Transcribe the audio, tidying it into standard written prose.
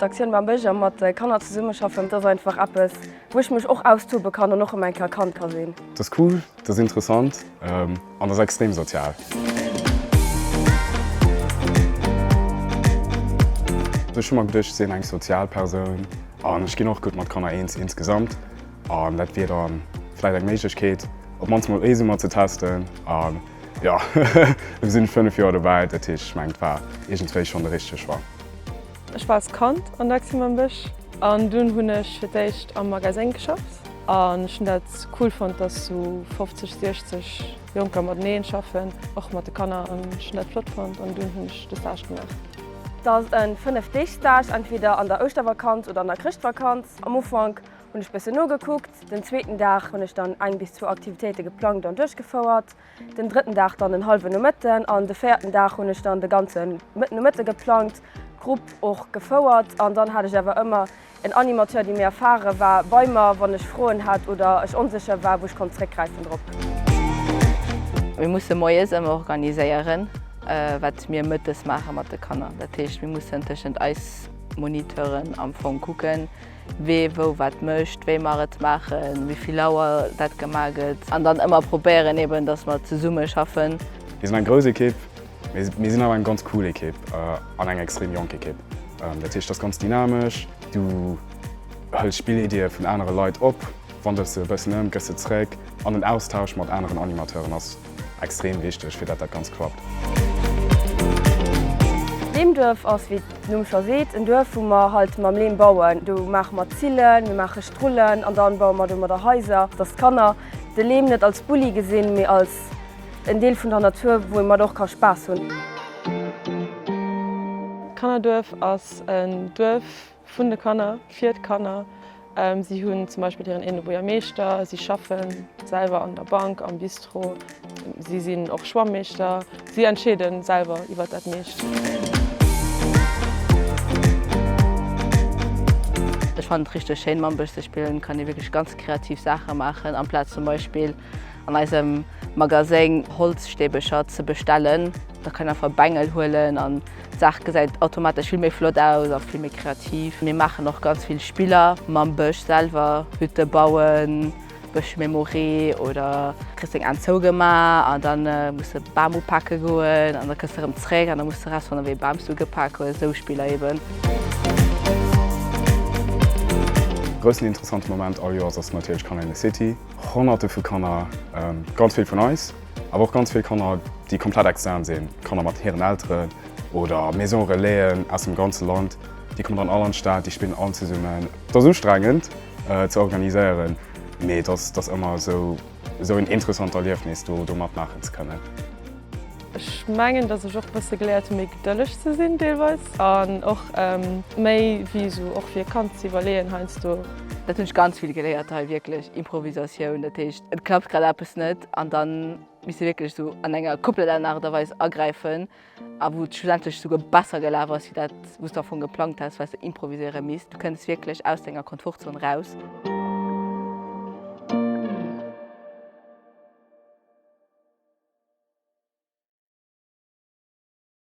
d'Aktioun mam Bësch a mat Kanner zesummeschaffen, dat ass einfach eppes, wou ech mech och austobe kann an och erëm eng Kéier Kand ka sinn. Dat ass cool, dat ass interessant an dat ass extrem sozial. Ech hu mer geduecht, ech sinn eng sozial Persoun an ech ginn och gutt mat Kanner eens insgesamt an dat wier dann vläicht eng Méiglechkeet, op d'mannst mol ee Summer ze testen. An jo, elo sinn ech 5 Joer dobäi, dat heescht, ech mengen, et war iergendwéi schonn de richtege Choix. Ech war als Kand an der Aktioun mam Bësch an dunn hunn ech fir d'éischt am Magasin geschafft an ech hunn dat cool fonnt, dass sou 50, 60 Jonker mateneen schaffen, och mat de Kanner an ech hunn dat flott fonnt an dunn hunn ech de Stage gemaach. Et ass e 5 Deeg Stage, entweder an der Ouschtervakanz oder an der Chrëschtvakanz. Am Ufank hunn ech bëssen nogekuckt, den zweeten Dag hunn ech dann eng bis zwou Aktivitéite geplangt an duerchgefouert, den drëtten Dag dann en hallwen Nomëtten an de véierten Dag hunn ech dann de ganze Nomëtte geplangt, d'Grupp och gefouert an dann hat ech awer ëmmer en Animateur, dee méi erfare war, bei mer, wann ech Froen hat oder ech onsécher war, wou ech konnt zréckgräifen drop. Mir musse moies ëmmer organiséieren, wat mir mëttes maache mat de Kanner. Dat heescht, mir mussen tëschent eis Moniteuren am Fong kucken, wee wou wat mécht, wéi mer et maachen, wéi vill Auer dat gemaach gëtt an dann ëmmer probéieren eben, dass mer zesumme schaffen. Mir sinn eng grouss Ekipp, mee mir sinn awer eng ganz cool Ekipp an eng extrem jonk Ekipp. Dat heescht, et ass ganz dynamesch, du hëls Spilliddie vun anere Leit op, wandels se e bëssen ëm, gëss se zréck an den Austausch mat aneren Animateuren ass Extrem wichteg fir dat dat ganz klappt. Leemduerf ass wéi d'Numm scho seet en Duerf wou mer halt mam Leem bauen. Do maache mer Zillen, mir maache Strullen an dann baue mer domadder Haiser. Dass d'Kanner de Leem net als Bulli gesinn, mee als en Deel vun der Natur wou ee mat och ka Spaass hunn. D'Kannerduerf ass en Duerf Vun de Kanner, fir d'Kanner. Si hunn zum Beispill hiren eegene Buergermeeschter, si schaffe selwer an der Bank, am Bistro, si sinn och Schwammeeschter, si entscheede selwer iwwer dat meescht. Ech fannen et richteg schéin mam Bësch ze spillen, kann ee wierklech ganz kreativ Saache maachen, amplaz zum Beispill an eisem Magaséng Holzstäbecher ze bestellen. Da kann een einfach e Bengel huelen an d'Saach gesäit automatesch vill méi flott aus a vill méi kreativ. Mir maachen och ganz vill Spiller mam Bësch selwer, Hütte bauen, Bëschmemoree oder kriss deng Aen zougemaach an da muss de Bam upake goen an da kënns de erëm zréck an da muss de erausfannen, wéi ee Bam s du ugepak hues, esou Spiller eben. Groussen interessante Moment all Joers ass natierlech Kanner in the City. Honnerte vu Kanner, ganz vill vun eis, awer och ganz vill Kanner, déi komplett extern sinn, Kanner mat hiren Elteren oder Maison Relaisen aus dem ganze Land, déi kommen dann all an d'Stad, déi spillen all zesummen. Et ass ustrengend ze organiséieren, mee et ass ëmmer esou en interessant Erliefnis, do matmaachen ze kënnen. Ech mengen, dass ech och bësse geléiert hunn, méi gedëlleg ze sinn deelweis an och méi wéi esou och fir e Kand ze iwwerleeën heiansdo. Dat hunn ech ganz vill geléiert hei, wierklech Improvisatioun. Dat heescht, et klappt grad eppes net an da misst de wierklech esou an enger komplett aner Aart a Weis agräifen a wou et schlussendlech souguer besser gelaf ass, wéi dat, wou s de am Fong geplangt has, well s de improviséiere misst. Du kënns wierklech aus denger Komfortzon raus.